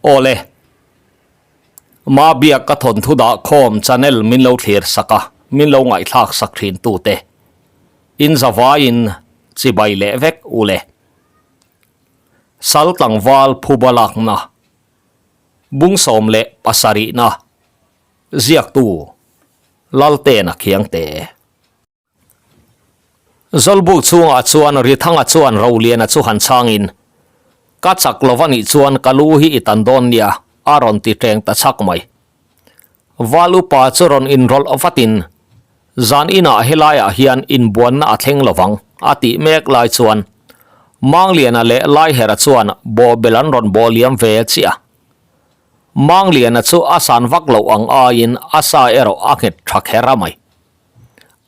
Aw le. Mabiak ka thawnthu dah khawm channel min lo thlir sak a, min lo ngaihthlak sak thin tute. In zavaiin chibai leh vek u le. Sal tlangval phuba lakna bung 17na ziaktu Laltena Khiangte. Zawlbuk chhungah chuan Rithanga chuan Roliana chu han chhangin, Ka chak lo va nih chuan ka lu hi i tan dawn nia, a rawn ti teng ta chak mai. Val upa chu rawn inrawlh vatin, Zan inah helaiah hian inbuanna a thleng lovang, a tih mek lai chuan Mangliana leh Laihera chuan bawhbel an rawn bawh liam ve chiah a. Mangliana chu a san vak loh ang aiin a sa erawh a nghet tha kher a mai.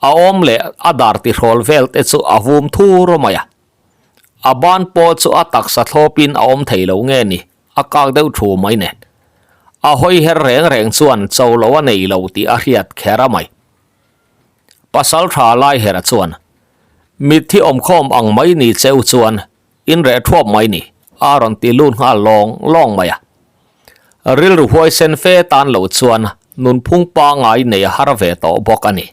A awm leh a dar tihrawl vel te chu a vum thur mai a. A ban pawh chu a taksa thlawpin a awm thei lo nge ni, a kak deuh thu mai nen. A hawi her reng reng chuan cho lo a nei lo tih a hriat kher a mai. Pasal tha Laihera chuan, Mitthi awmkhawm ang mai ni cheu chuan in reh thuap mai ni, a rawn ti lut nghal lawng lawng mai a. Rilru huaisen fe tan lo chuan nunphung pangngai nei a har ve tawh bawk a ni.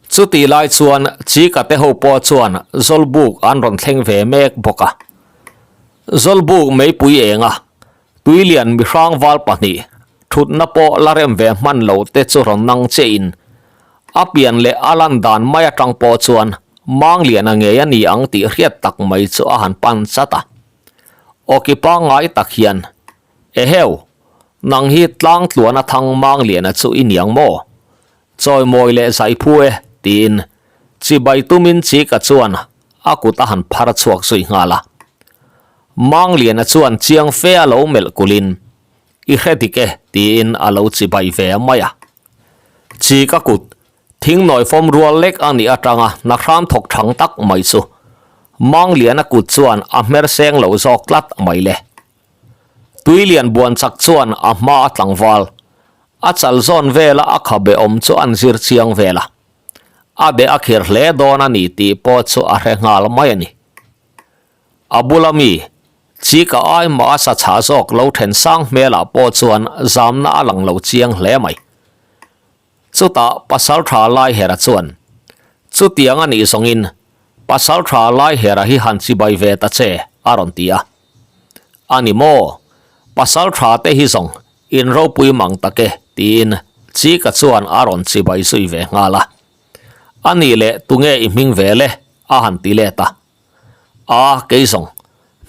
Chutih lai chuan Chika te ho pawh chuan Zawlbuk an rawn thleng ve mek bawk a. Zawlbuk meipui enga tuilian mihrang val pahnih thutna pawh la rem ve hman lo te chu rawn nang che in a pian leh a lan dan mai atang pawh chuan Mangliana ngei a ni ang tih hriat tak mai chu a han pan chat a. Awki pangngai tak hian, Eheu, nang hi tlang tluan a thang Mangliana chu i niang maw? Chawimawi leh zai phu e, tiin chibai tumin Chika chuan a kut a han phar chhuak zui nghal a. Mangliana chuan chiang fe a lo melh kulhin, I hre dik e, tiin a lo chibai ve mai a. Chika kut Thing nawi fawm rual lek a nih atanga hna hram thawk thang tak mai chu Mangliana kut chuan a hmer seng lo zawk tlat mai le. Tuilian buan chak chuan a hma a tlangval, a chal zawn vela a khabe awm chu an zir chiang vel a. A deh a khir hle dawn a ni tih pawh chu a hre nghal mai a ni. A bula mi, Chika ai mah a sa chhah zawk lo then sang hmelah pawh chuan zamna a lang lo chiang hle mai. Chutah Pasaltha Laihera chuan, Chutiang a nih zawngin Pasaltha Laihera hi han chibai ve ta che, a rawn ti a. A ni maw? Pasaltha te hi zawng in ropui mang tak e, tiin Chika chuan a rawn chibai zui ve nghal a. A nih leh tunge i hming ve le? a han ti let a. A, kei zawng,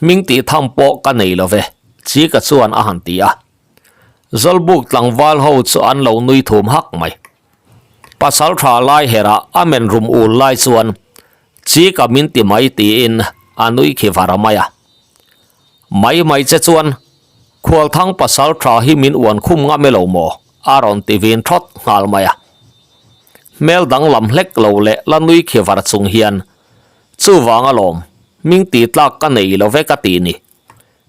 hming tih tham pawh ka nei lo ve, Chika chuan a han ti a. Zawlbuk tlangval ho chu an lo nui thum hak mai. Pasal tha lai herah a men rum ul lai chuan Chika min ti mai tiin a nui khi var mai a. Mai mai che chuan Khualthang pasal tha hi min uan khum ngam e lo maw? a rawn ti vin thawt nghal mai a. Hmel danglam hlek lo leh la nui khi var chung hian chuvang alawm hming tih tlak ka nei lo ve ka ti ni.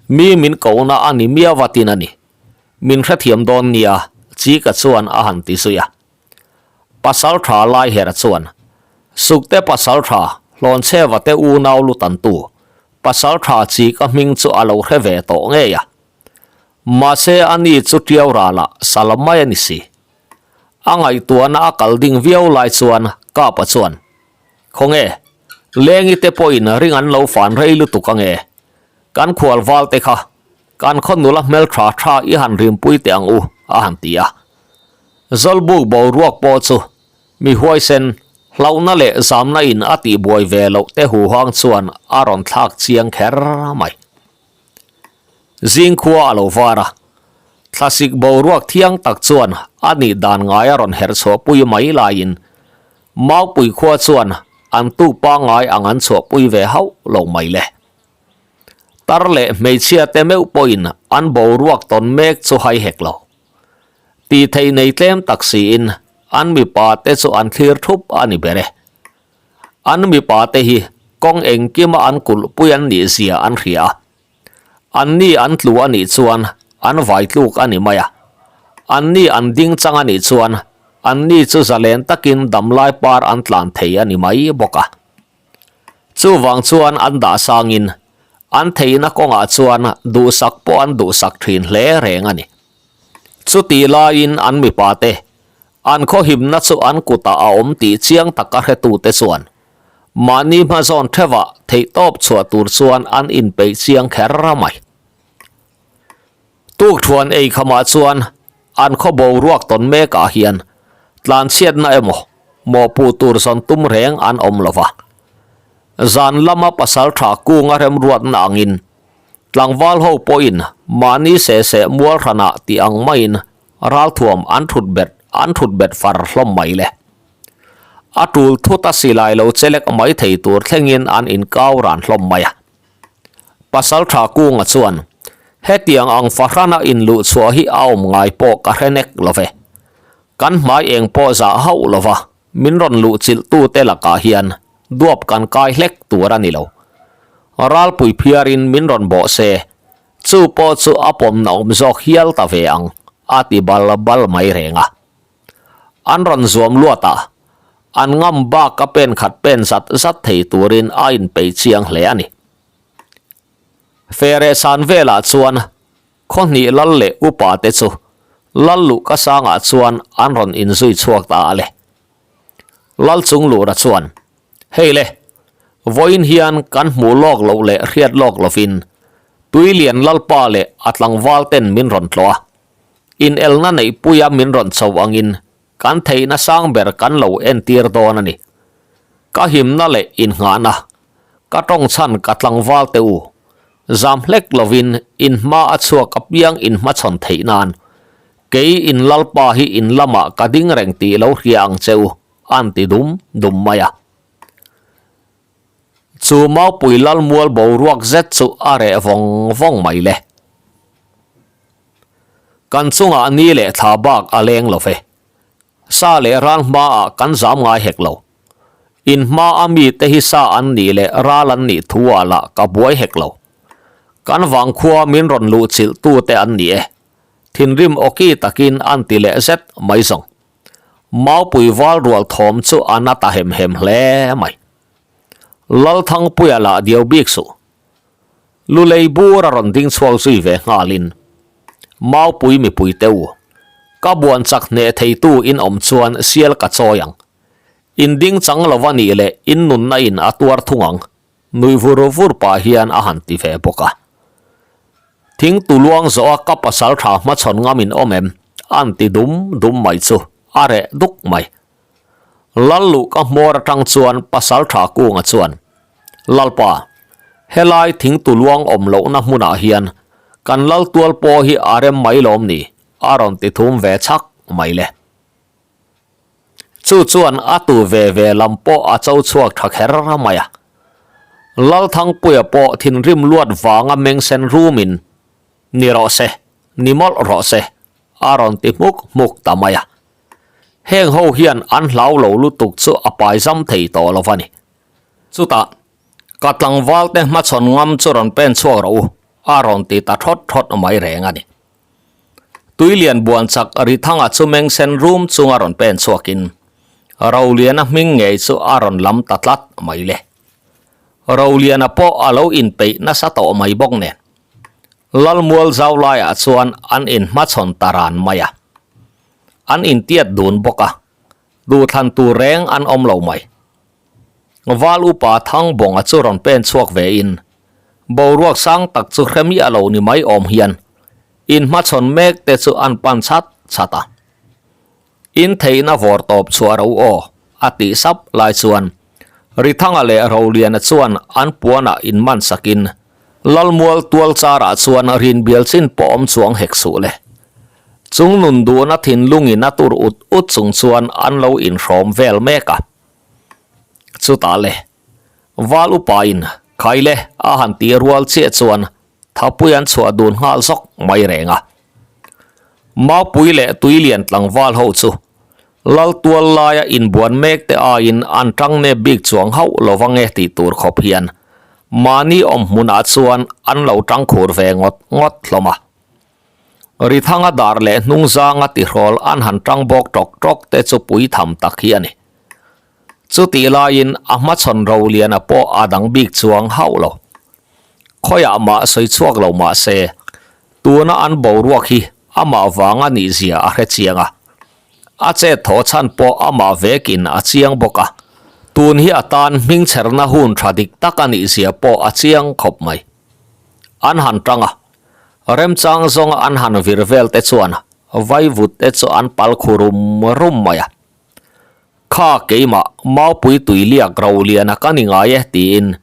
Mi min kohna a ni miau a tin a ni. Min hrethiam dawn nia, Chika chuan a han ti zui a. Pasal tha Laihera chuan, Sukte pasal tha, Hlawnchheva te unau lutantu, pasal tha Chika hming chu a lo hre ve tawh ngei a. Mahse a ni chu Tiau ralah sal mai a ni si. A ngaihtuahna a kal ding viau lai chuan Kapa chuan, Khawnge, Lengi te pawhin ring an lo fan rei lutuk ange. Kan khual val te kha, kan khaw nula hmel tha tha i han rimpui teh ang u, a han ti a. Zawlbuk boruak pawh chu mi huaisen, hlauhna leh zamna in a tihbuai ve loh te huhang chuan a rawn thlak chiang kher mai. Zingkhua a lo var a, thlasik boruak thiang tak chuan a nih dan ngai a rawn herh chhuahpui mai laiin Maupui khua chuan an tu pangngai ang an chhuahpui ve hauh lo mai le. Tar leh hmeichhia te meuh pawhin an boruak tawn mek chu hai hek lo. Tih theih nei tlem tak siin an mipa te chu an thlir thup a ni ber e. An mipa te hi kawng engkima an kulhpui an nih zia an hria a. An ni an tlu a nih chuan an vai tluk a ni mai a. An ni an ding chang a nih chuan an ni chu zalen takin damlai par an tlan thei a ni mai bawk a. Chuvang chuan an dah sangin An theihna kawngah chuan duhsak pawh an duhsak thin hle reng a ni. Chutih laiin an mipate, an khawhimna chu an kutah a awm tih chiang taka hretute chuan mahni hmazawn theuhah theihtawp chhuah tur chuan an inpeih chiang kher mai. Tukthuan ei khamah chuan an khaw boruak tawn mekah hian tlanchhiatna emaw mawhpuh tur zawn tum reng an awm lo va. Zan lama pasal tha kunga remruatna angin tlangval ho pawhin mahni seh seh mual hranah tih ang maiin ralthuam an thut bet an thut bet far hlawm mai le. A tul thut a silai lo chelek mai thei tur thlengin an inkau ran hlawm mai a. Pasal tha kunga chuan, Hetiang ang fahrana inluh chhuah hi a awm ngai pawh ka hre nek lo ve. Kan hmai eng pawh zah hauh lo va, min rawn luh chilh tute lakah hian duap kan kai hlek tur a ni lo. Ralpui phiarin min rawn bawh se, chu pawh chu a pawmna awm zawk hial ta ve ang, a ti bal bal mai reng a. An rawn zuam luat a, an ngam bak a pen khat pen zat zat thei turin a inpeih chiang hle a ni. Fereh san velah chuan khaw hnih lal leh upa te chu lal luh ka sangah chuan an rawn inzui chhuak ta a le. Lal chung lura chuan, Hei le, vawiin hian kan hmuh lawk loh leh hriat lawk lovin Tuilian lalpa leh a tlangval ten min rawn tlawh a, Inelna neihpuia min rawn chho angin kan theihna sang ber kan lo entir dawn a ni. Ka himna leh innghahna, ka tawng chhan ka tlangval te u, zam hlek lovin in hma a chhuak apiang in hmachhawn theih nan, kei in Lalpa hi in lamah ka ding reng tih lo hria ang che u, an ti dum dum mai a. Chu Maupui Lalmual boruak zet chu a reh vawng vawng mai le. Kan chungah ni leh thla bak a leng lo ve. Sa leh ral hmaah kan zam ngai hek lo. In hma a mite hi sa an nih leh ral an nih thu ah lah ka buai hek lo. Kan vangkhua min rawn luh chilh tute an ni e. Thinrim awki takin an ti leh zet mai zawng. Maupui val rual thawm chu a na ta hem hem hle mai. Lalthangpuia lah diau bik suh. Lulei bur a rawn ding chhuak zui ve nghalin, Maupui mipui te u, ka buan chak hneh theitu in awm chuan sial ka chawi ang. In ding chang lo a nih leh in nunna in a tuar thung ang, nui vur vur pah hian a han ti ve bawk a. Thing tu luang zawh a ka pasal tha hmachhawn ngam in awm em? An ti dum dum mai chu a reh duk mai. Lal luh ka hmawr atang chuan pasal tha kunga chuan, Lalpa, helai thingtu luang awm lohna hmunah hian kan lal tual pawh hi a rem mai lawm ni? a rawn ti thum ve chhak mai le. Chu chuan a tu ve ve lam pawh a cho chhuak tha kher mai a. Lalthangpuia pawh thinrim luat vanga mengsen rumin, Ni rawh se, ni mawlh rawh se, a rawn ti hmuk hmuk ta mai a. Heng ho hian an hlau lo lutuk chu a pai zam thei tawh lo va ni. Chutah, ka tlangval te hmachhawn ngam chu rawn pen chhuak rawh u, a rawn ti ta thawt thawt mai reng a ni. Tuilian buan chak Rithanga chu meng sen rum chunga rawn pen chhuakin Roliana hming ngei chu a rawn lam ta tlat mai le. Roliana pawh a lo inpeih nasa tawh mai bawk nen. Lalmual zau laiah chuan an inhmachhawn ta ran mai a. An intiat dun bawk a, duhthlan tur reng an awm lo mai. Val upa Thangbawnga chu rawn pen chhuak vein, boruak sang tak chu hre miah lo ni mai awm hian inhmachhawn mek te chu an pan chat chat a. In theihna vawr tawp chhuah ro aw, a tih sap lai chuan Rithanga leh Roliana chuan an puanah inman sakin Lalmual tual charah chuan rinbial chin pawh awm chuang hek suh le. Chung nun duhna thinlungin a tur ut ut chung chuan an lo inhrawm vel mek a. Chutah le, Val upain Khaile a han tih rual chiah chuan Thapui an chhuah dun nghal zawk mai reng a. Maupui leh Tuilian tlangval ho chu Lal tual laia inbuan mek te aiin an tang nep bik chuang hauh lo vang e tih tur khawp hian mahni awm hmunah chuan an lo tang khur ve ngawt ngawt hlawm a. Rithanga dar leh hnungzanga tihrawl an han tang bawk tawk tawk te chu pui tham tak hi a ni. Chutih laiin a hmachhawn Roliana pawh a dang bik chuang hauh lo. Khawiah mah sawi chhuak lo mah se, tuna an boruak hi amah vanga nihzia a hre chiang a. A chet thaw chhan pawh amah vekin a chiang bawk a, tun hi a tan hmingchherna hun tha dik tak a nihzia pawh a chiang khawp mai. An han tang a, remchang zawnga an han vir vel te chuan vaivut te chu an pal khu rum rum mai a. Kha keimah Maupui tuiliak Roliana ka ni ngai e tiin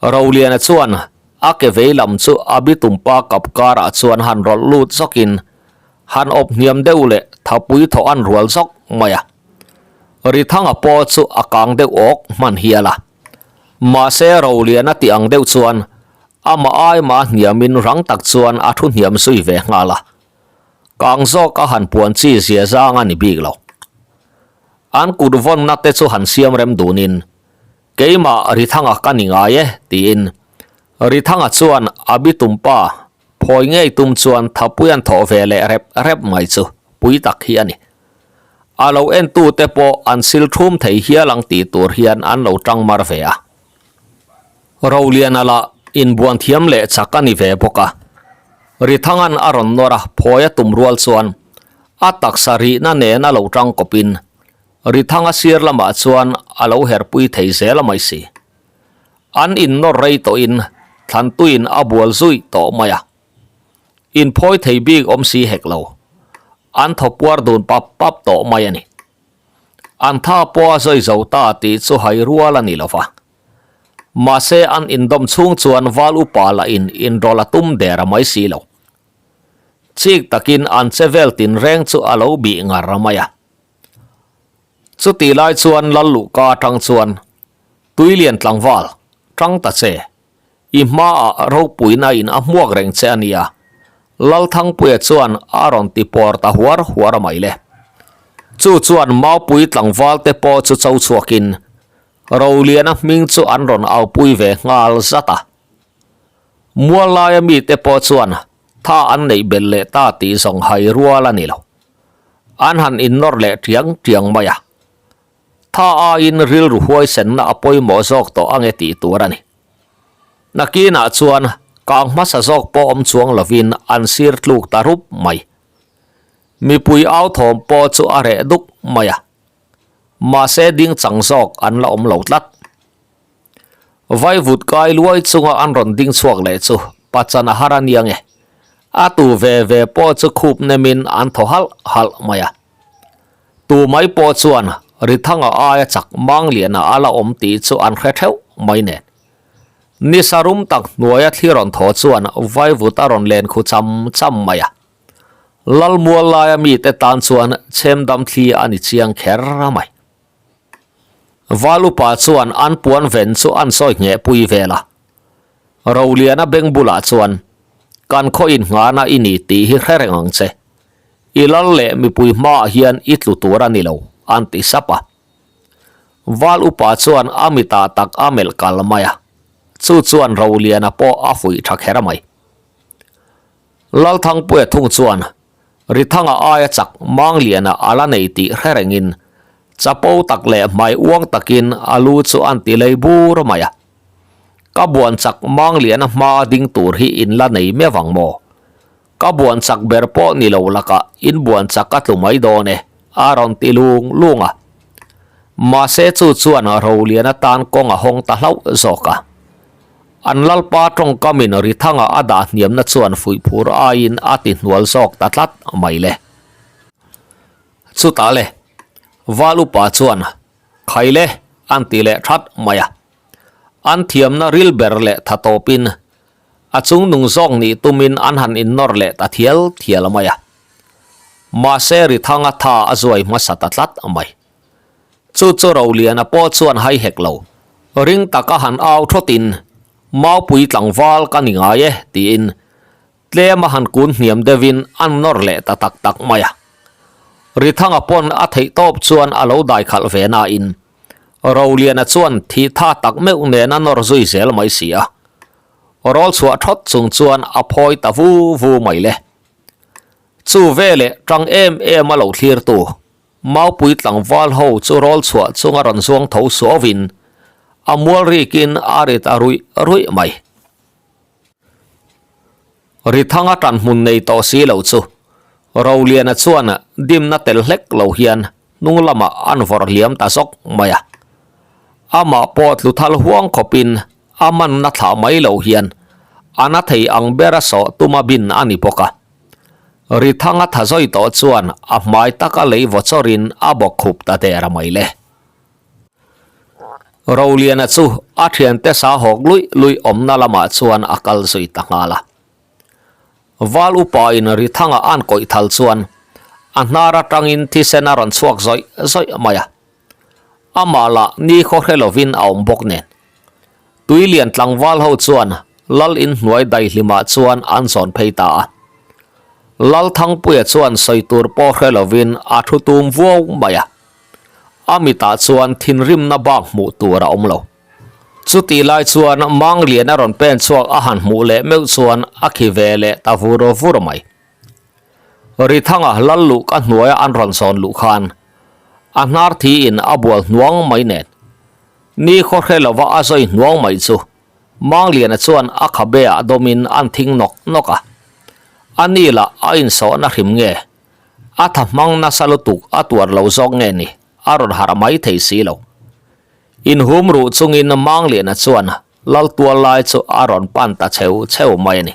Roliana chuan a ke vei lam chu a bitumpa kap karah chuan han rawlh lut zawkin han awp hniam deuh leh thapui thawh an rual zawk mai a. Rithanga pawh chu a kang deuh awk hman hial a. Mahse Roliana tih ang deuh chuan amah aima hniamin rang tak chuan a thu hniam zui ve nghal a. Kang zawk a han puan chi zia zang a ni bik lo. An kut vawnna te chu han siam rem dunin, Keimah Rithanga ka ni ngai e, tiin Rithanga chuan a bitumpa phawi ngei tum chuan thapui an thawh ve leh rep rep mai chu pui tak hi a ni. A lo entute pawh an sil thum thei hial ang tih tur hian an lo tang mar ve a. Roliana lah inbuan thiam leh chak a ni ve bawk a. Rithanga'n a rawn nawr a, phawi a tum rual chuan a taksa rihna nen a lo tang kawpin Rithanga sir lamah chuan a lo herpui thei zel a mai si. An innawr rei tawhin Thlantuiin a bual zui tawh mai a. Inphawi thei bik awm si hek lo. An thaw puar dun pap pap tawh mai a ni. An tha pawh a zawi zo ta tih chu hai rual a ni lo va. Mahse an indawm chhung chuan val upa lah in inrawlh a tum der a mai si lo. Chik takin an che vel tinreng chu a lo bih ngar mai a. Chutih lai chuan Lal Luhka atang chuan Tuilian tlangval, tang ta che, i hmaah ropuina in a hmuak reng che a nia, Lalthangpuia chuan a rawn ti pawr ta huar huar a mai le. Chu chuan Maupui tlangval te pawh chu cho chhuakin Roliana hming chu an rawn aupui ve nghal zat a. Mual laia mite pawh chuan tha an neih belh leh ta tih zawng hai rual a ni lo. An han innawr leh tiang tiang mai a. Tha aiin rilru huaisenna a pawimawh zawk tawh ange tih tur a ni. Nakinah chuan kang hmasa zawk pawh awm chuang lovin an sir tluk ta rup mai. Mipui au thawm pawh chu a reh duk mai a. Mahse ding chang zawk an la awm lo tlat. Vaivut kai luai chunga an rawn ding chhuak leh chu pachan a har a nia nge. A tu ve ve pawh chu khup nemin an thaw halh halh mai a. Tu mai pawh chuan Rithanga aia chak Mangliana a la awm tih chu an hre theuh mai nen. Nisa rum tak hnuaia thli rawn thaw chuan vaivut a rawn len khu cham cham mai a. Lalmual laia mite tan chuan chhemdam thli a ni chiang kher mai. Val upa chuan an puan ven chu an sawi ngheh pui vel a. Roliana beng bulah chuan, Kan khaw inngahna i ni tih hi hre reng ang che. I lal leh mipui hmaah hian i tlu tur a ni lo, an ti sap a. Val upa chuan a mitah tak a melh kal mai a. Chu chuan Roliana pawh a fuih tha kher mai. Lalthangpuia thung chuan Rithanga aia chak Mangliana a la nei tih hre rengin chapo tak leh hmai uang takin a lu chu an ti lei bur mai a. Ka buan chak Mangliana hma ding tur hi in la nei meuh ang maw? Ka buan chak ber pawh ni lo lakah in buan chak a tlu mai dawn e, a rawn ti lung lung a. Mahse chu chuan Roliana tan kawng a hawng ta hlauh zawk a. An lalpa tawngkamin Rithanga a dah hniamna chuan fuihphur aiin a ti hnual zawk ta tlat mai le. Chutah le, Val upa chuan Khai le an ti leh that mai a. An thiamna ril ber leh tha tawpin a chungnung zawk nih tumin an han innawr leh ta thial thial mai a. Mahse Rithanga tha a zuai hmasa ta tlat mai. Chu chu Roliana pawh chuan hai hek lo. Ring taka han au thawtin, Maupui tlangval ka ni ngai e, tiin tlem a han kun hniam deuhin an nawr leh ta tak tak mai a. Rithanga pawn a theih tawp chuan a lo dai khalh ve nain Roliana chuan thih tha tak meuh nen a nawr zui zel mai si a. Rawl chhuah thawt chung chuan a phawi ta vu vu mai le. Chu veleh tang em em a lo thlirtu Maupui tlangval ho chu rawl chhuah chunga rawn zuang tho suauin a mual rikin a rit a ruih ruih mai. Rithanga tan hmun nei tawh si lo chu Roliana chuan dimna tel hlek lo hian hnung lamah an vawrh hliam ta zawk mai a. Amah pawh tlu thal huang khawpin a manna thlah mai lo hian a na thei ang bera sawh tuma bin a ni bawk a. Rithanga tha zawi tawh chuan a hmai taka lei vaw chawrin a bawk khup ta der a mai le. Roliana chu a thiante sa hawk luih luih awmna lamah chuan a kal zui ta nghal a. Val upa in Rithanga an kawih thal chuan a hnar atangin thisen a rawn chhuak zawih zawih mai a. Amah lah nikhaw hre lovin a awm bawk nen. Tuilian tlangval ho chuan Lal inhnuai daihlimah chuan an zawn phei ta a. Lal Thangpuia chuan sawi tur pawh hre lovin a thu tum vuau mai a. A mitah chuan thinrimna bak hmuh tur a awm lo. Chutih lai chuan Manglian a rawn pen chhuak a han hmuh leh meuh chuan a khi ve leh ta vur vur mai. Rithanga lal luh ka hnuaia an rawn zawn luh khan a hnar thiin a bual hnuang mai nen ni khaw hre lova a zawi hnuang mai chu Mangliana chuan a khabe ah dawmin an thing nawk nawk a. A ni lah a insawhna hrim nge? A tha hmang nasa lutuk a tuar lo zawk nge ni? A rawn harh mai thei si lo. Inhum ruh chungin Mangliana chuan Laltual lai chu a rawn pan ta cheu cheu mai a ni.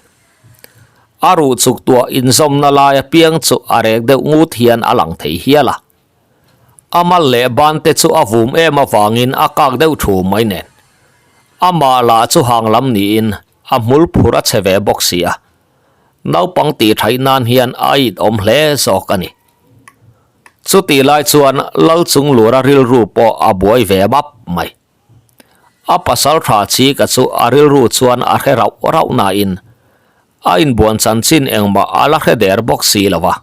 A ruh chuk tuah inzawmna lai apiang chu a rek deuh ngut hian a lang thei hial a. A mal leh ban te chu a vum em avangin a kak deuh thu mai nen. Amah lah chu hang lam niin a hmul phur a che ve bawk si a. Naupang tih thaih nan hian a it awm hle zawk a ni. Chutih lai chuan Lal Chunglura rilru pawh a buai ve map mai. A pasal tha chi ka chu a rilru chuan a hre rauh rauh nain a inbuan chanchin engmah a la hre der bawk si lo va.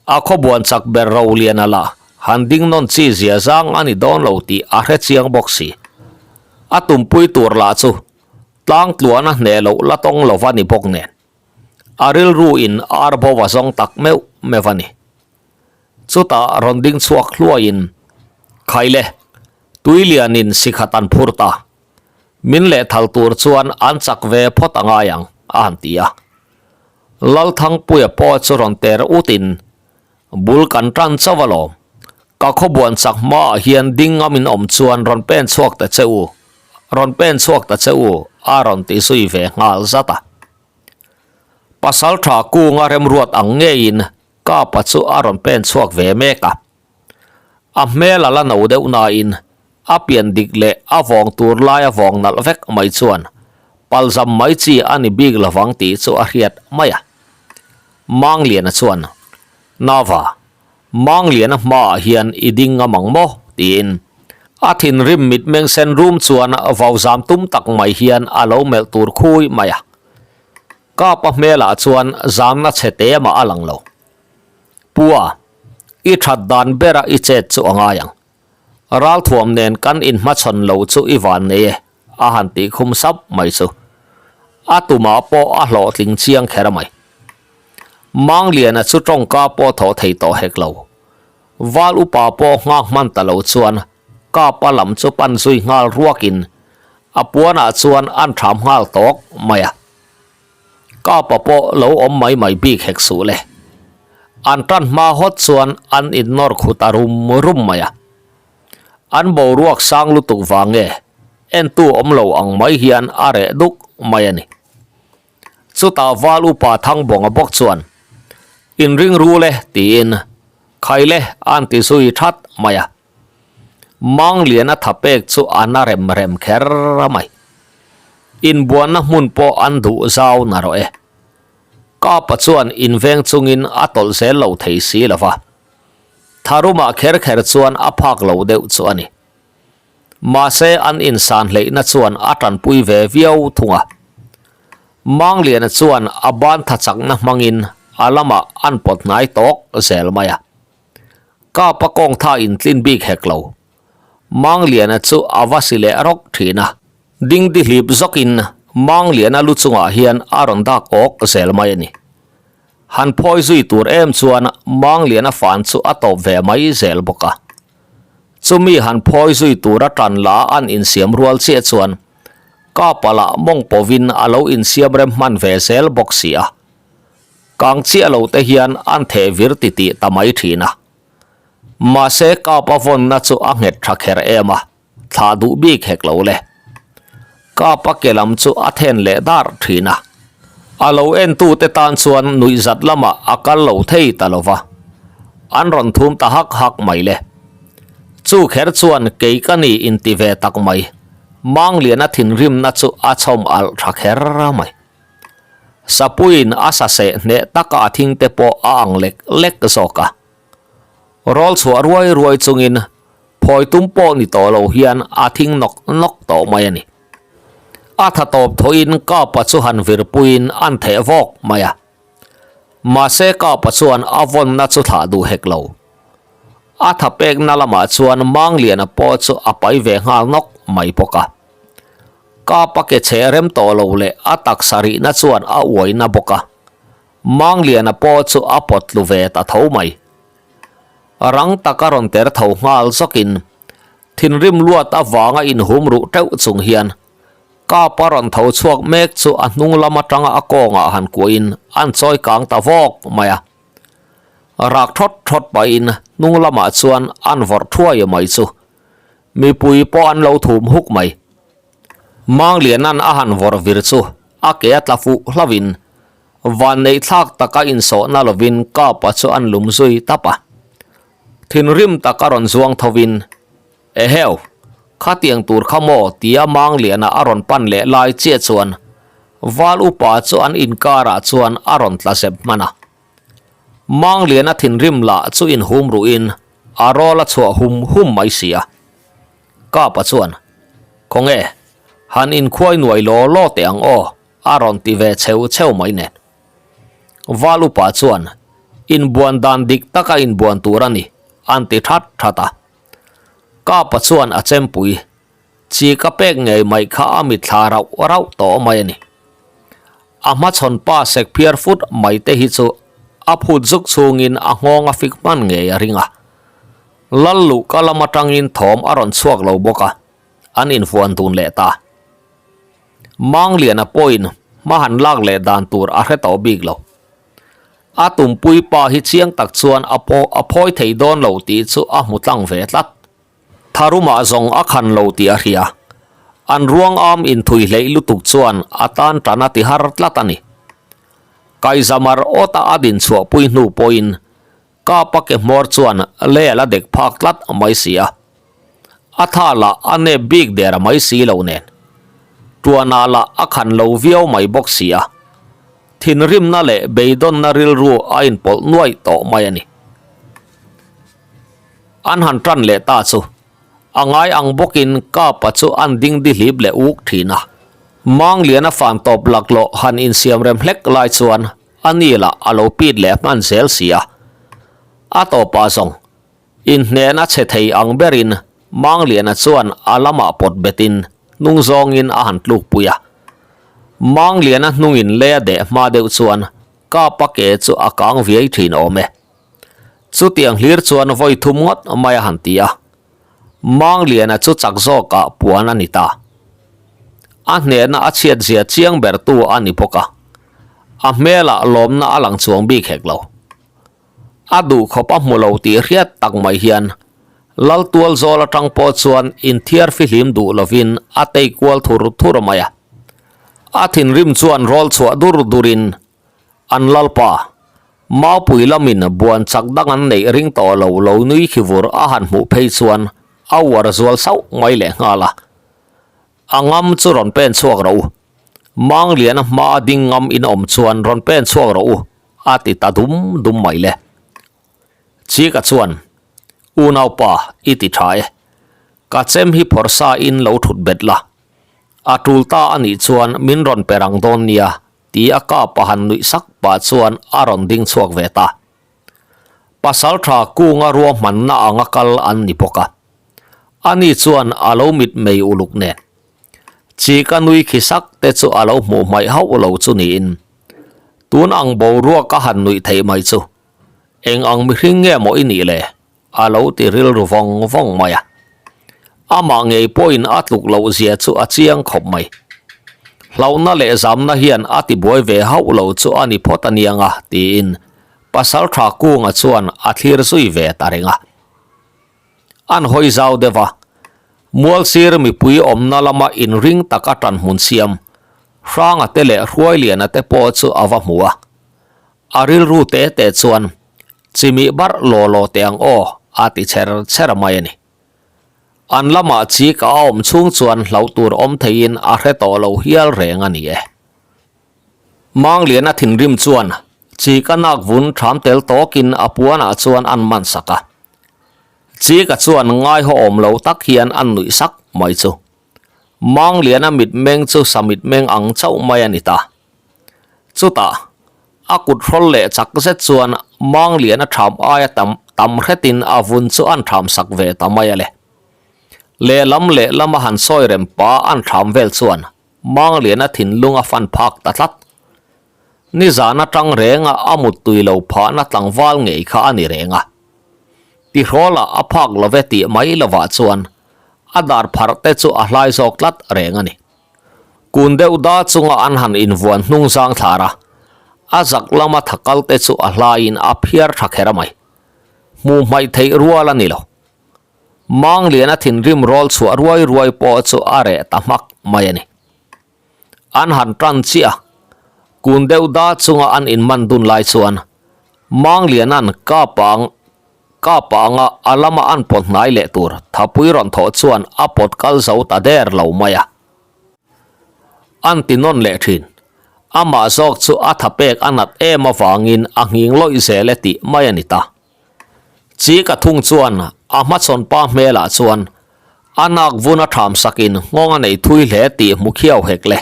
A khawbuan chak ber Roliana lah han ding nawn chi zia zang a ni dawn lo tih a hre chiang bawk si. A tumpui tur lah chu tlang tluan a hneh loh la tawng lo va ni bawk nen. A rilru in ar bo a zawng tak meuh meuh a ni. Chutah rawn ding chhuak hluaiin, Khaile, tui lianin sikhat an phur ta. Min lehthal tur chuan an chak ve phawt a ngai ang, a han ti a. Lalthangpuia pawh chu rawn ter utin, Bul kan tan chauh alawm. Ka khawbuan chak hmaah hian ding ngamin awm chuan rawn pen chhuak ta che u, rawn pen chhuak ta che u, a rawn ti zui ve nghal zat a. Pasaltha kunga remruat ang ngeiin Kapa chu a rawn pen chhuak ve mek a. A hmel a la no deuh nain a pian dik leh a vawng tur lai a vawng nalh vek mai chuan palzam mai chi a ni bik lovang tih chu a hriat mai a. Mangliana chuan, Nava, Mangliana hmaah hian i ding ngam ang maw? tiin a thinrim mitmeng sen rum chuan vauzam tum tak mai hian a lo melh tur khui mai a. Kapa hmelah chuan zamna chhe te mah a lang lo. Pua, i that dan bera i chet chu a ngai ang. Ralthuam nen kan inhmachhawn lo chu i van nei e, a han tih khum sap mai chu. A tumah pawh a hlawhtling chiang kher mai. Mangliana chu tawngka pawh thawh thei tawh hek lo. Val upa pawh nghak hman ta lo chuan Kapa lam chu pan zui nghal ruakin a puanah chuan an tham nghal tawk mai a. Kapa pawh lo awm mai mai bik hek suh le. An tan hma hawt chuan an innawr khut a rum rum mai a. An boruak sang lutuk vang nge entu awm lo ang mai hian a reh duk mai a ni. Chutah val upa Thangbawnga bawk chuan, Inring ru le tiin Khaile an ti zui that mai a. Mangliana tha pek chu a na rem rem kher mai. Inbuanna hmun pawh an duh zau na rawh e. Kapa chuan inveng chungin a tawlh zel lo thei si lo va. Tharumah kher kher chuan a phak lo deuh chu a ni. Mahse an insan hleihna chuan a tanpui ve viau thung a. Mangliana chuan a ban tha chakna hmangin a lamah an pawt hnai tawk zel mai a. Kapa kawng tha intlin bik hek lo. Mangliana chu a va si leh rawk thin a. Dingdi hlip zawkin Mangliana lu chungah hian a rawn dak awk zel mai a ni. Han phawi zui tur em chuan Mangliana fan chu a tawp ve mai zel bawk a. Chumi han phawi zui tura tan la an insiam rual chiah chuan. Kapa lah mawng pawhin a lo insiam rem hman ve zel bawk si a. Kang chiah lo te hian an theh vir titih ta mai thin a. Mahse Kapa vawnna chu a nghet tha kher em a, thlah duh bik hek lo le. Kapa ke lam chu a then leh dar thin a. A lo entute tan chuan nuihzat lamah a kal lo thei ta lo va. An rawn thum ta hak hak mai le. Chu kher chuan kei ka ni inti ve tak mai. Mangliana thinrimna chu a chhawm alh tha kher mai. Sapuiin a sa seh hneh taka a thing te pawh a ang lek lek zawk a. Rawl chhuah ruai ruai chungin phawi tum pawh ni tawh lo hian a thing nawk nawk tawh mai a ni. A tha tawp thawhin Kapa chu han virpuiin an theh vawk mai a. Mahse Kapa chuan a vawnna chu thlah duh hek lo. A tha pekna lamah chuan Mangliana pawh chu a pai ve nghal nawk mai bawk a. Kapa ke chhe rem tawh lo leh a taksa rihna chuan a uaina bawk a. Mangliana pawh chu a pawt tlu ve ta tho mai. Rang taka rawn ter tho nghal zawkin thinrim luat avanga inhum ruh teuh chung hian Kapa rawn tho chhuak mek chu a hnung lam atanga a kawngah han kuahin an chawi kang ta vawk mai a. Rak thawt thawt pahin hnung lamah chuan an vawrh thuai mai chu mipui pawh an lo thum huk mai. Manglianan a han vawrh vir chu a ke a tla fuh hlauhin vanneih thlak taka insawhna lovin Kapa chu an lum zui tap a. Thinrim taka rawn zuang thovin, Eheu, khatiang tur kha maw? tia Mangliana a rawn pan leh lai chiah chuan Val upa chu an inkarah chuan a rawn tla zep hman a. Mangliana thinrim lah chu inhum ruhin a rawl a chhuah hum hum mai si a. Kapa chuan, Khawnge, han inkhuai nuai law law teh ang aw, a rawn ti ve cheu cheu mai nen. Val upa chuan, Inbuan dan dik taka inbuan tur a ni, an ti that that a. Kapa chuan a chempui chi ka pek ngei mai kha a mitthla rauh rauh tawh mai a ni. A hmachhawn pa sek phiar fut mai te hi chu a phut zuk chungin a nghawng a fik hman ngei a ring a. Lal luhka lam atangin thawm a rawn chhuak lo bawk a, an invuan dun leh ta. Mangliana pawhin hma han lak leh dan tur a hre tawh bik lo. A tumpui pa hi chiang tak chuan a pawh a phawi thei dawn lo tih chu a hmu tlang ve tlat. Tharumah zawng a khan lo tih a hria. An ruang am inthui hleih lutuk chuan a tan tan a ti har tlat a ni. Kaizamar awta a din chhuahpui hnu pawhin Kapa ke hmawr chuan lei a la dek phak tlat mai si a. A tha lah a nep bik der a mai si lo nen. Tuanah lah a khan lo viau mai bawk si a. Thinrimna leh beidawnna rilru a inpawlh nuaih tawh mai a ni. An han tan leh ta chu a ngai ang bawkin Kapa chu an ding dihlip leh uk thin a. Mangliana fan tawp laklawh han insiamrem hlek lai chuan A ni lah a lo pit leh hman zel si a. A tawpah zawng, inhnehna che thei ang berin Mangliana chuan a lamah pawt betin hnung zawngin a han tlukpui a. Mangliana hnungin lei a deh hma deuh chuan Kapa ke chu a kang viai thin awm e. Chutiang hlir chuan vawi thum ngawt mai a han ti a. Mangliana chu chak zawkah puan a ni ta. A hnehna a chhiat zia chiang bertu a ni bawk a, a hmelah lawmna a lang chuang bik hek lo. A duh khawp a hmu lo tih hriat tak mai hian Laltual zawl atang pawh chuan inthiar fihlim duh lovin a tei kual thur thur mai a. A thinrim chuan rawl chhuah dur durin an Lalpa, Maupui lamin buan chak dang an neih ring tawh lo lo nui khi vur a han hmuh phei chuan a uar zual sauh mai leh nghal a. A ngam chu rawn pen chhuak rawh u. Mangliana hma a ding ngam in awm chuan rawn pen chhuak rawh u, a ti ta dum dum mai le. Chika chuan, Unaupa, i ti tha e. Ka chem hi phawrh sa in lo thut bet la. A tul ta a nih chuan min rawn pe rang dawn nia, ti a kap a han nuih sak pah chuan a rawn ding chhuak ve ta. Pasal tha kunga ruahmanna anga kal an ni bawk a. Ani chuan a lo mitmei uluk nen. Chika nui khi sak te chu a lo hmuh hmaih hauh lo chu niin. Tun ang boruak a han nuih theih mai chu eng ang mihring nge maw i nih le? A lo ti rilru vawng vawng mai a. Amah ngei pawhin a tluk loh zia chu a chiang khawp mai. Hlauhna leh zamna hian a tibuai ve hauh lo chu a ni phawt a niang a, tiin Pasalṭha Kunga chuan a thlir zui ve ta reng a. An hawi zau deuh a, Mualsir mipui awmna lama inring taka ṭan hmun siam Hranga te leh Hruailiana te pawh chu a va hmu a. A rilru te te chuan, Chimih barh law law teh ang aw, a ti chher chher mai a ni. An lamah chik a awm chhung chuan hlauh tur awm theiin a hre tawh lo hial reng a ni e. Mangliana thinrim chuan chik a nak vun ṭham tel tawkin a puanah chuan an man sak a. Chika chuan ngaihawm lo tak hian an nuih sak mai chu. Mangliana mitmeng chu sa mitmeng ang chauh mai a ni ta. Chutah, a kut hrawl leh chak zet chuan Mangliana ṭham aia tam tam hretin a vun chu an ṭham sak ve ta mai a le. Lehlam lehlam a han sawi rem pa an ṭham vel chuan Mangliana thinlung a fan phak ta tlat. Nizan atang renga a muttui lo phahna tlangval ngei kha a ni reng a. Tihrawlah a phak love tih mai lovah chuan a dar pharh te chu a hlai zawk tlat reng a ni. Kun deuh da chunga an han invuan hnung zang thlar a, a zak lama thakal te chu a hlaiin a phiar tha kher a mai. Hmuh hmaih theih rual a ni lo. Mangliana thinrim rawl chhuah ruai ruai pawh chu a reh ta hmak mai a ni. An han tan chiah a, kun deuh da chunga an inman dun lai chuan Mangliana'n ka pang ka panga a lama an pawt hnai leh tur thapui rawn thawh chuan a pawt kal zo ta der lo mai a. An ti nawn leh thin. Amah zawk chu a thapek a nat em avangin a nghing lawih zel e tih mai a ni ta. Chika thung chuan a hmachhawn pa hmelah chuan a nak vun a ṭham sakin nghawng a nei thui hle tih hmu khiau hek le.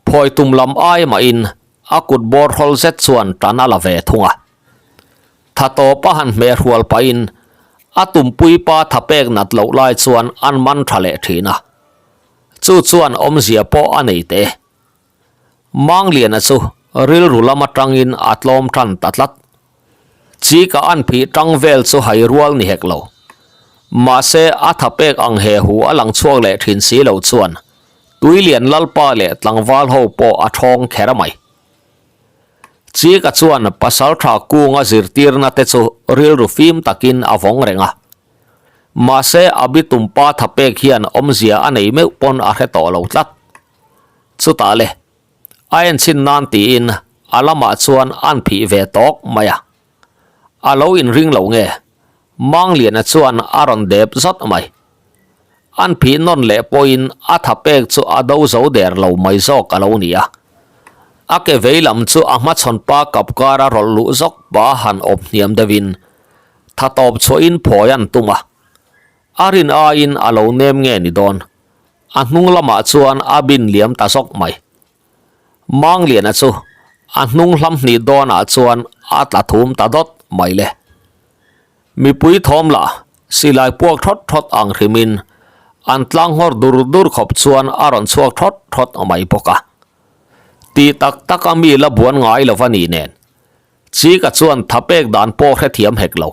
Phawi tum lam ai mahin a kut bawr hrawl zet chuan ṭan a la ve thung a. Tha tawp a han hmeh hrual pahin a tumpui pa tha pek nat loh lai chuan an man ṭha leh ṭhin a. Chu chuan awmzia pawh a nei teh. Mangliana chu rilru lam atangin a tlawm tan ta tlat. Chika an phih tang vel chu hai rual ni hek lo. Mahse a tha pek ang he hu a lang chhuak leh thin si lo chuan Tuilian Lalpa leh tlangval ho pawh a thawng kher mai. Chika chuan Pasaltha kunga zirtirna te chu rilru fim takin a vawng reng a. Mahse a bitumpa tha pek hian awmzia a nei meuh pawn a hre tawh lo tlat. Chutah le, a enchhin nan tiin a lamah chuan an phih ve tawk mai a. A lo inring lo nge, Mangliana chuan a rawn dep zawt mai. An phih nawn leh pawhin a tha pek chu a do zo der lo mai zawk a lo ni a. A ke vei lam chu a hmachhawn pa kap kara rawlh luh zawk pa han awp hniam deuhin tha tawp chhuahin phawi an tum a. A rin aiin a lo nem nge ni dawn? A hnung lamah chuan a bin liam ta zawk mai. Mangliana chu a hnung hlam hnih dawnah chuan a tla thum ta dawt mai le. Mipui thawm lah silai puak thawt thawt ang hrimin an tlang nghawr dur dur khawp chuan a rawn chhuak thawt thawt mai bawk a. Ti tak taka mi la buan ngai lo va ni nen Chika chuan thapek dan pawh hrethiam hek lo.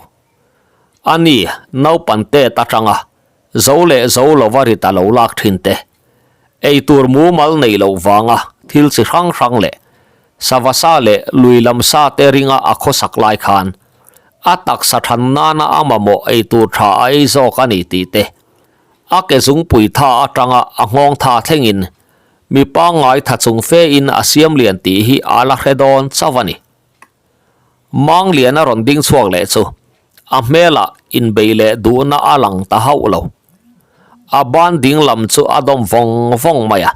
A ni, naupan tet atanga zo leh zo lova rit a lo lak thin te, eitur mumal neih loh vanga thil chi hrang hrang leh sava sa leh lui lam sa te ringa a khawsak lai khan a taksa than nana a mamawh eitur tha a ei zawk a ni tih te, a ke zungpui tha atanga a nghawng tha thlengin mi pangngai tha chung fe in a siam lian tih hi a la hre dawn chauh a ni. Mangliana rawn ding chhuak leh chu a hmelah inbei leh duhna a lang ta hauh lo. A ban ding lam chu a dawm vawng vawng mai a.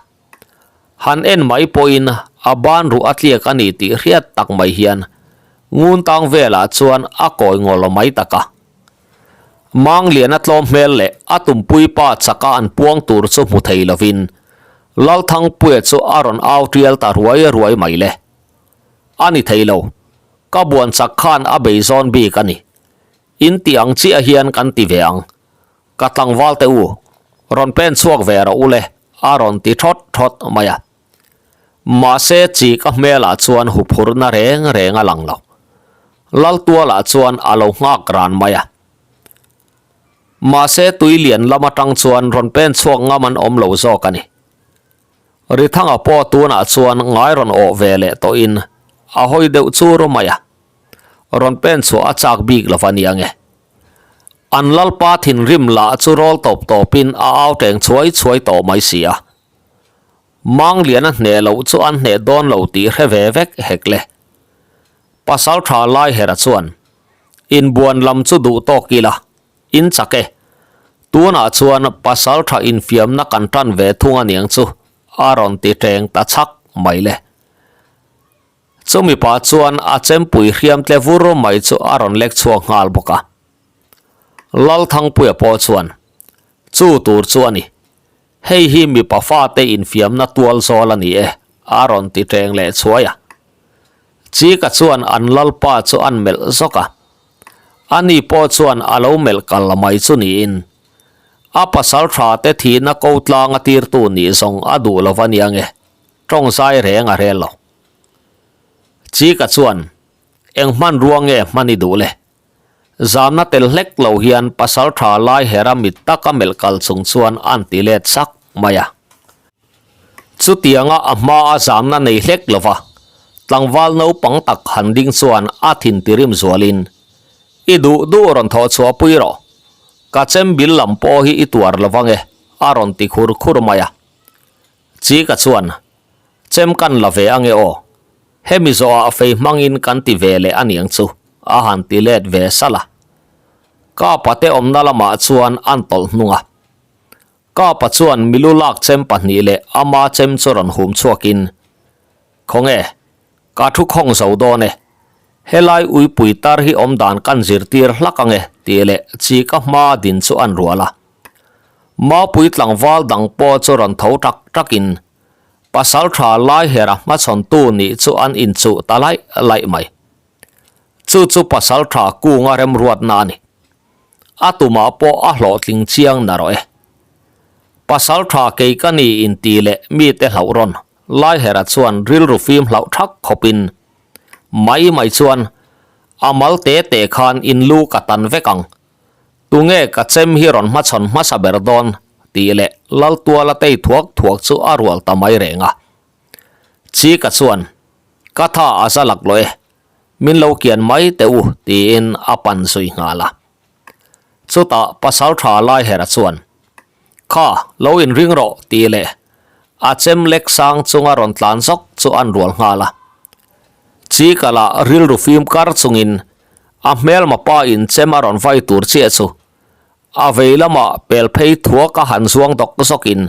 Han en mai pawhin a ban ruh a tliak a ni tih hriat tak mai hian ngun tang velah chuan a kawi ngawl mai tak a. Mangliana tlawm hmel leh a tumpui pa chaka an puang tur chu hmu thei lovin Lalthangpuia chu a rawn au tial ta ruai ruai mai le. A ni thei lo. Ka buan chak khan a bei zawn bik a ni. In ti ang chiah hian kan ti ve ang. Ka tlangval te u, rawn pen chhuak ve rawh u le, a rawn ti thawt thawt mai a. Mahse chi ka hmelah chuan huphurhna reng reng a lang lo. Laltualah chuan a lo nghak ran mai a. Mahse tui lian lam atang chuan rawn pen chhuak ngam an awm lo zawk a ni. Rithanga pawh tunah chuan ngai rawn awh ve leh tawhin a hawi deuh chur mai a, rawn pen chhuah a chak bik lo va nia nge. An lalpa thinrim lah chu rawl tawp tawpin a au teng chhuai chhuai tawh mai si a. Mangliana hneh loh chu an hneh dawn lo tih hre ve vek hek le. Pasaltha Laihera chuan, Inbuan lam chu duh tawk ila, in chak e. Tunah chuan pasaltha infiamna kan tan ve thung aniang chu a rawn ti teng ta chhak mai le. Chumi pah chuan a chempui hriam tle vur mai chu a rawn lek chhuak nghal bawk a. Lalthangpuia pawh chuan, Chu tur chu a ni. Hei hi mipa fate infiamna tual zawl a ni e, a rawn ti teng leh chhuai a. Chika chuan an lalpa chu an melh zawk a. Ani pawh chuan a lo melh kal mai chu niin, a pasal tha te thihna ko tlanga tirtu nih zawng a duh lo va nia nge, tawng zai reng a rel lo. Chika chuan, Eng hmanrua nge hman i duh le? Zamna tel hlek lo hian pasal tha lai hera mit taka melh kal chung chuan an ti let sak mai a. Chutianga a hmaa zamna nei hlek lova tlangval naupang tak han ding chuan a thin tirim zualin, I duh duh rawn thawh chhuah pui rawh. Ka chem bil lam pawh hi i tuar lo vang e, a rawn ti khur khur mai a. Chika chuan, Chem kan la ve ange aw. Hemi zawhah fei hmangin kan ti ve leh aniang chu, a han ti let ve salh a. Kapa te awmna lamah chuan an tawlh hnung a. Kapa chuan milu lak chem pahnih leh ama chem chu rawn hum chhuakin, Khawnge, ka thu khawng zo dawn e. Helai uipui tar hi awm dan kan zirtir hlak ange tih leh chi ka hma din chu an rual a. Maupui tlangval dang pawh chu rawn tho tak takin Pasal tha lai hera hmachhawntu nih chu an inchuh ta laih laih mai. Chu chu pasal tha kunga remruatna a ni. A tumah pawh a hlawhtling chiang na rawh e. Pasal tha kei ka ni inti leh mite hlauh rawn Laihera chuan rilru fim hlauh thak khawpin mai mai chuan a mal te te khan in lu ka tan vek ang. Tunge ka chem hi rawn hmachhawn hmasa ber dawn? tih leh Laltuala tei thuak thuak chu a rual ta mai reng a. Chika chuan, Ka tha a za lak lo e, min lo kian mai teh u tiin a pan zui nghal a. Chutah Pasaltha Laihera chuan, Kha, lo inring rawh tih leh a chem lek sang chunga rawn tlan zawk chu an rual nghal a. Chika lah rilru fim kar chungin A hmelma pa in chem a rawn vai tur chiah chu a vei lamah pel phei thuak a han zuang dawk zawk in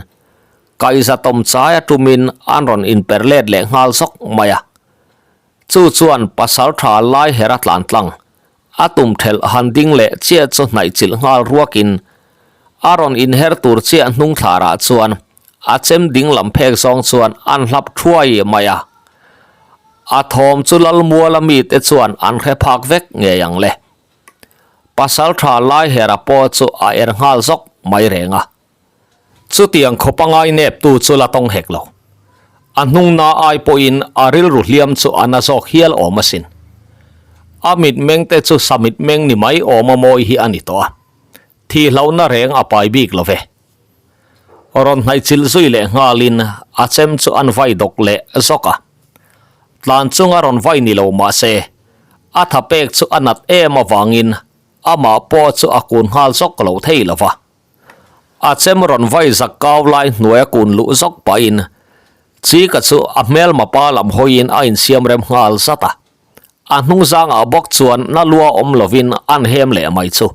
kaihza tawm chai a tum in an rawn in per let leh nghal zawk mai a. Chu chuan pasal tha lai her a tlan tlang a tum thelh han ding leh chiah chu hnaih chilh nghal ruak in a rawn in her tur chiah hnung thlar ah chuan a chem ding lam phek zawng chuan an hlap thuai mai a. A thawm chu Lalmuala mite chuan an hre phak vek ngei ang le. Pasaltha Laihera pawh chu a er nghal zawk mai reng a. Chutiang khawp a ngaineptu chu la tawng hek lo. A hnungna ai pawhin a rilru hliam chu a na zawk hial awm asin. A mitmengte chu sa mitmeng ni mai awm a mawi hi a ni tawh a. Thihlohna reng a pai bik lo ve. Rawn hnaihchilh zui leh nghalin a chem chu an vai dawk leh zawk a. Tlan chunga rawn vai ni lo mah se, a tha pek chu a nat em avangin amah pawh chu a kun nghal zawk lo thei lo va. A chem rawn vai zak kau lai hnuaia kun luh zawk pahin Chika chu a hmelma pa lam hawiin a insiam rem nghal zat a. A hnung zangah bawk chuan na lua awm lovin an hem leh mai chu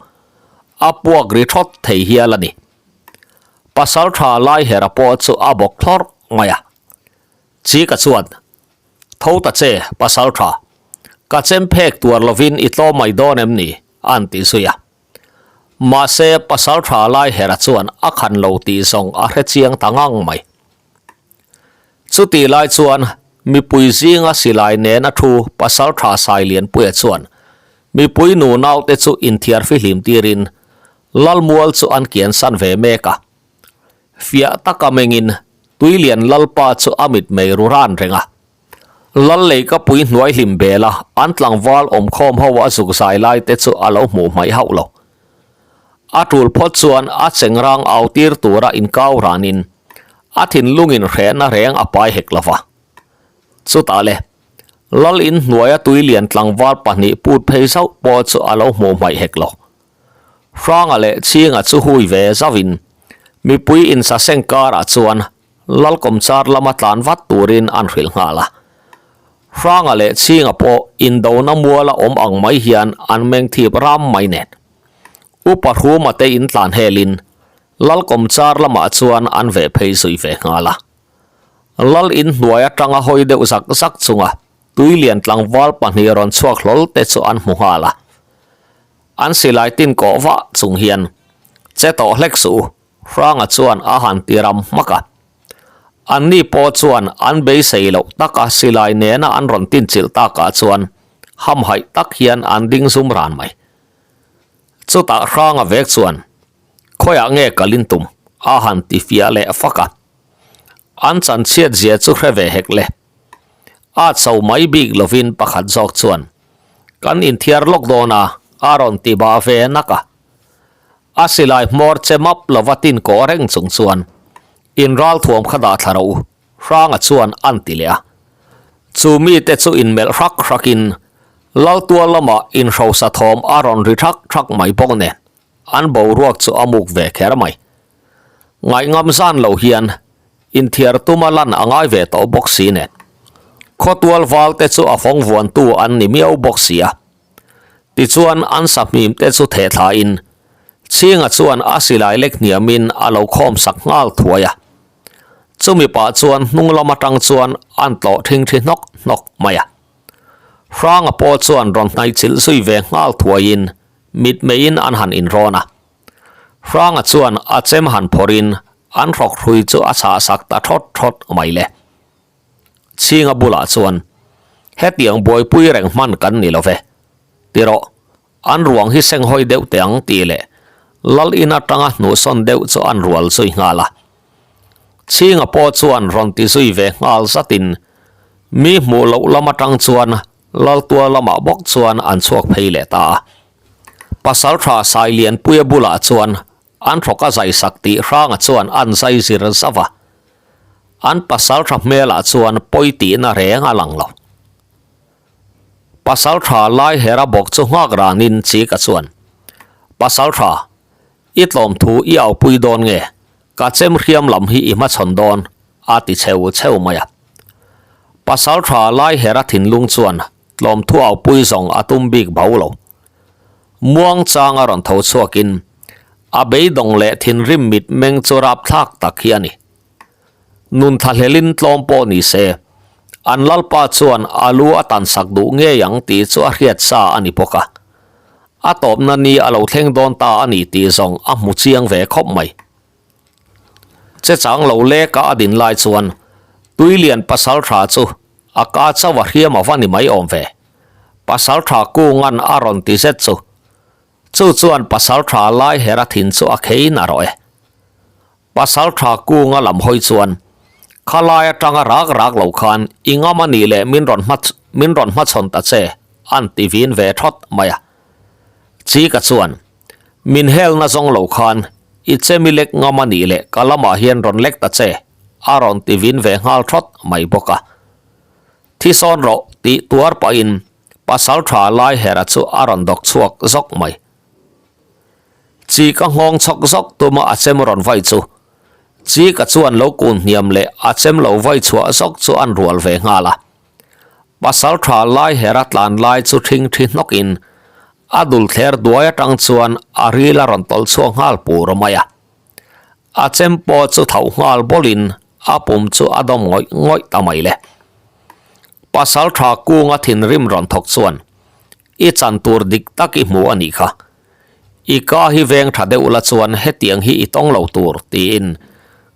a puak ri thawt thei hial a ni. Pasal tha Laihera pawh chu a bawk thlawrh mai a. Chika chuan, Tho ta che, pasal tha. Ka chem phek tuar lovin i tlawm mai dawn em ni? an ti zui a. Mahse, pasal tha Laihera chuan a khan lo tih zawng a hre chiang ta ngang mai. Chutih lai chuan mipui zinga silai nena thu Pasaltha Sailianpuia chuan mipui nu naute chu inthiar fihlim tirin Lalmual chu an kian san ve mek a. Fiah taka mengin Tuilian Lalpa chu a mitmei ru ran reng a. Lal leikapui hnuai hlim bela an tlangval awmkhawm ho a zuk zai lai te chu a lo hmuh hmaih hauh lo. A tul phawt chuan a chengrang au tir tura inkau ranin. A thinlungin hrehna reng a pai hek lo va. Chutah le, Lal in hnuaia tui lian tlangval pahnih put phei zauh pawh chu a lo hmuh hmaih hek lo. Hranga leh Chhinga chu hui ve zauhin mipui insaseng karah chuan Lal kawmchar lama tlan vat turin an hrilh nghal a. Hranga leh Chhinga pawh indona muala awm ang mai hian an meng thip ram mai nen. Upa Hruma te in tlan helin Lal kawmchar lamah chuan an veh phei zui ve nghal a. Lal in hnuai atanga hawi deuh zak zak chunga tui lian tlangval pahnih rawn chhuak hlawl te chu an hmu nghal a. An silai tin kawh vah chung hian che tawh hlek suh u, Hranga chuan a han ti ram hmak a. Anni pawh chuan an beisei loh taka silai nena an rawn tinchilh takah chuan hamhaih tak hian an ding zum ran mai. Chutah Hranga vek chuan, Khawiah nge kal in tum? a han ti fiah leh fak a. An chanchhiat zia chu hre ve hek le. A cho mai bik lovin pakhat zawk chuan, Kan inthiar lawk dawn a, a rawn ti bah ve nak a. A silai hmawr che map lova tin kawh reng chung chuan, In ralthuam kha dah thla rawh u, Hranga chuan an ti leh a. Chu mite chu inmelh hrak hrakin Laltual lamah inhrosa thawm a rawn ri thak thak mai bawk nen, an boruak chu a muk ve kher mai. Ngaihngam zan lo hian inthiar tuma lan a ngai ve tawh bawk si nen. Khawtual val te chu a fawng vuantu an ni miau bawk si a. Tichuan an sahmim te chu theh thlain Chhinga chuan a silai lek hniamin a lo khawm sak nghal thuai a. Chumi pah chuan hnung lam atang chuan an tlawh thingthi hnawk hnawk mai a. Hranga pawh chuan rawn hnaihchilh zui ve nghal thuaiin mitmeiin an han inrawn a. Hranga chuan a chem han phawrhin an hrawk hrui chu a chhah sak ta thawt thawt mai le. Chhinga bulah chuan, Hetiang buaipui reng hman kan ni lo ve. Ti rawh, an ruang hi senghawi deuh teh ang tih leh Lal in atanga hnuhsawn deuh chu an rual zui nghal a. Chhinga pawh chuan rawn ti zui ve nghal zatin mi hmuh loh lam atang chuan Laltua lamah bawk chuan an chhuak phei leh ta a. Pasaltha Sailianpuia bulah chuan an hrawk a zai sak tih Hranga chuan an zai zir zauh a. An pasaltha hmelah chuan pawi tihna reng a lang lo. Pasaltha Laihera bawk chu nghak ranin Chika chuan, Pasaltha, i tlawm thu i aupui dawn nge? Ka chem hriam lam hi i hmachhawn dawn, a ti cheu cheu mai a. Pasaltha Laihera thinlung chuan tlawm thu aupui zawng a tum bik bo lo. Muang changa rawn tho chhuakin a beidawng leh thinrim mitmeng chu rapthlak tak hi a ni. Nun thlahlelin tlawm pawh ni se, an lalpa chuan a lu a tan sak duh ngei ang tih chu a hriat sa a ni bawk a. A tawpna ni a lo thleng dawn ta a ni tih zawng a hmu chiang ve khawp mai. Che chang lo leka a din lai chuan Tuilian pasaltha chu a ka chauh a hriam a va ni mai awm ve. Pasaltha Kunga'n a rawn ti zet chu, chu chuan pasaltha Laihera thin chu a khei na rawh e. Pasaltha Kunga lam hawi chuan, Khalai atanga rak rak lo khan i ngam a nih leh min rawn hma min rawn hmachhawn ta che, an ti vin ve thawt mai a. Chika chuan, Min helna zawng lo khan i chemi lek ngam a nih leh ka lamah hian rawn lek ta che, a rawn ti vin ve nghal thawt mai bawk a. Thi sawn rawh tih tuar pahin Pasaltha Laihera chu a rawn dawk chhuak zawk mai. Chi ka nghawng chhawk zawk tuma a chem rawn vai chu. Chi ka chuan lo kun hniam leh a chem lo vai chhuah zawk chu an rual ve nghal a. Pasal tha lai hera tlan lai chu thing thi hnawk in a dul thler duai atang chuan a ril a rawn tawlh chhuak nghal pur mai a. A chem pawh chu tho nghal bawlh in a pum chu a dawm ngawih ngawih ta mai le. Pasal tha kunga thinrim rawn thawk chuan I chan tur dik tak i hmu a nih kha. I ka hi veng tha deuh la chuan hetiang hi i tawng lo tur tiin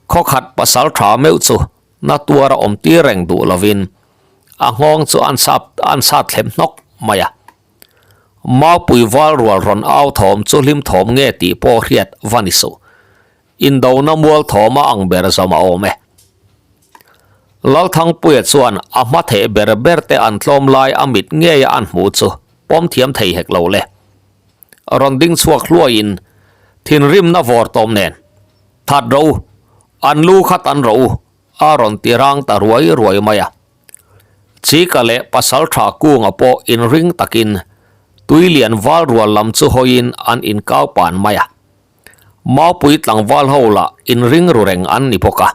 khawkhat pasal tha meuh chu na tuar a awm tir reng duh lovin a nghawng chu an sap an sat thlem hnawk mai a. Maupui val rual rawn au thawm chu hlim thawm nge tih pawh hriat va ni suh. Indona mual thawm a ang ber zawm a awm e. Lalthangpuia chuan a hma theh ber ber te an tlawm lai a mit ngei a an hmuh chu pawm thiam thei hek lo le. Rawn ding chhuak hluaiin thinrimna vawr tawm nen, That ro u! An lu kha tan rawh u, a rawn ti rang ta ruai ruai mai a. Chika leh Pasaltha Kunga pawh inring takin Tuilian val rual lam chu hawiin an inkau pan mai a. Maupui tlangval ho lah inring ru reng an ni bawk a.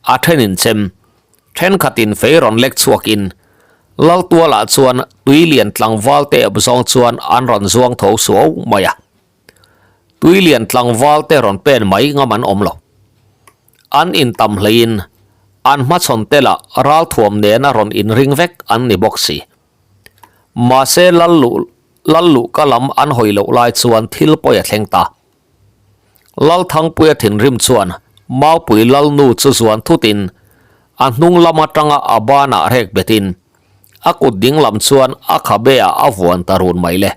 A thenin chem, thenkhatin fei rawn lek chhuakin Laltualah chuan Tuilian tlangval te ep zawng chuan an rawn zuang tho suau mai a. Tuilian tlangval te rawn pen mai ngam an awm lo. An intam hleiin an hmachhawn te lah ralthuam nena rawn inring vek an ni bawk si. Mahse lal luh lal luhka lam an hawi loh lai chuan thil pawi a thleng ta. Lalthangpuia thinrim chuan Maupui Lalnu chu zuan thutin a hnung lam atanga a banah rek betin a kut ding lam chuan a khabe ah a vuan ta run mai le.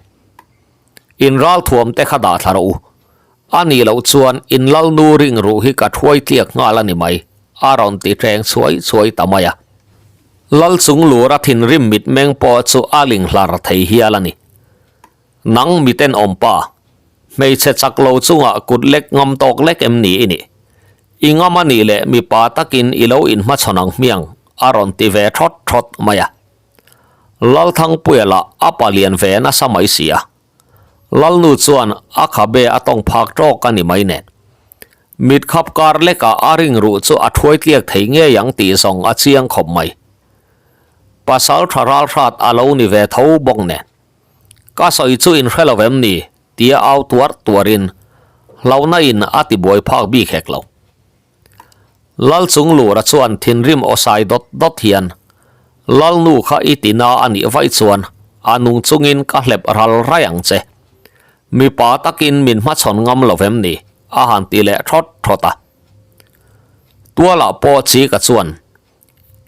In ralthuam te kha dah thla rawh u. A nih loh chuan in Lalnu ring ruh hi ka thuai tliak nghal a ni mai, a rawn ti ṭeng chhuai chhuai ta mai a. Lal chung lura thinrim mitmeng pawh chu a ling hlar thei hial a ni. Nang mitenawm pa, hmeichhe chak lo chungah kut lek ngam tawk lek em ni i nih? I ngam a nih leh mipa takin i lo inhmachhawn ang hmiang, a rawn ti ve thawt thawt mai a. Lalthangpuia lah a palian ve nasa mai si a. Lalnu chuan a khabe a tawng phak tawk a ni mai nen. Mit khap kar lekah a ring ruh chu a thuai tliak thei ngei ang tih zawng a chiang khawp mai. Pasal tha ral hrat a lo ni ve tho bawk nen. Ka sawi chu in hre lo em ni? tia au tuar tuarin hlauhna in a ti buai phak bik hek lo. Lal chung lura chuan thinrim aw sai dawt dawt hian, Lalnu kha i ti na a nih vaih chuan a nung chungin ka hlep ral rai ang che. Mipa takin min hmachhawn ngam lo vem ni? a han ti leh thawt thawt a. Tualah pawh Chika chuan,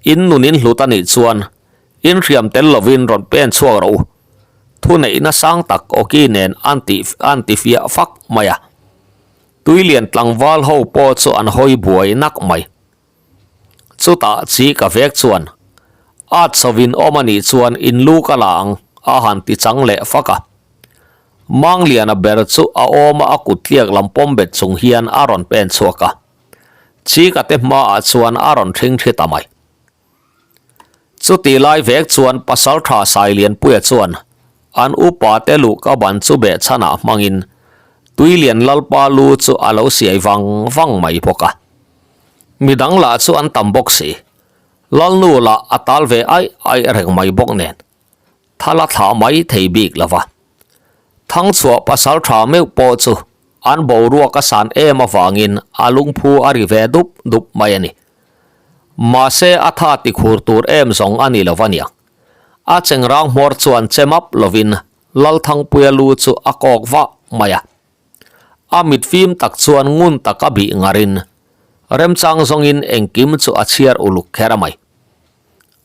In nun in hlut a nih chuan in hriam tel lovin rawn pen chhuak rawh u. Thuneihna sang tak awki nen an ti an ti fiah fak mai a. Tuilian tlangval ho pawh chu an hawi buai nak mai. Chutah chi ka vek chuan, At chhovin awm a nih chuan in lu ka la ang, a han ti chang leh fak a. Mangliana ber chu a awma a kut tliak lam pawm bet chung hian a rawn pen chhuak a. Chi ka te hmaah chuan a rawn thing thi ta mai. Chutih lai vek chuan Pasaltha Sailianpuia chuan an upa te luh ka ban chu beh chhanah hmangin Tuilian Lalpa lu chu a lo siai vang vang mai bawk a. Midang lah chu an tam bawk si. Lalnu lah a tal ve aih aih reng mai bawk nen thal a thlah mai thei bik lo va. Thangchhuah Pasaltha meuh pawh chu An boruak a san em avangin a lungphu a ri ve dup dup mai a ni. Mahse a tha ti khur tur em zawng a ni lo va niang. A chengrang hmawr chuan che map lovin Lalthangpuia lu chu a kawk vah mai a. A mit fim tak chuan ngun taka bih ngarin remchang zawngin engkim chu a chhiar uluk kher a mai.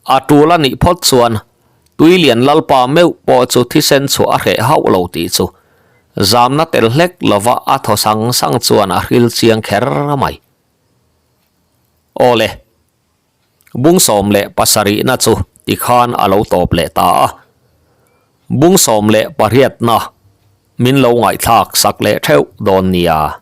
A tul a nih phawt chuan Tuilian Lalpa meuh pawh chu thisen chhuah a hreh hauh lo tih chu zamna tel hlek lova a thaw sang sang chuan a hril chiang kher mai. Awle, bung 17na chu tikhan a lo tawp leh ta a. Bung 18na min lo ngaihthlak sak leh theuh dawn nia.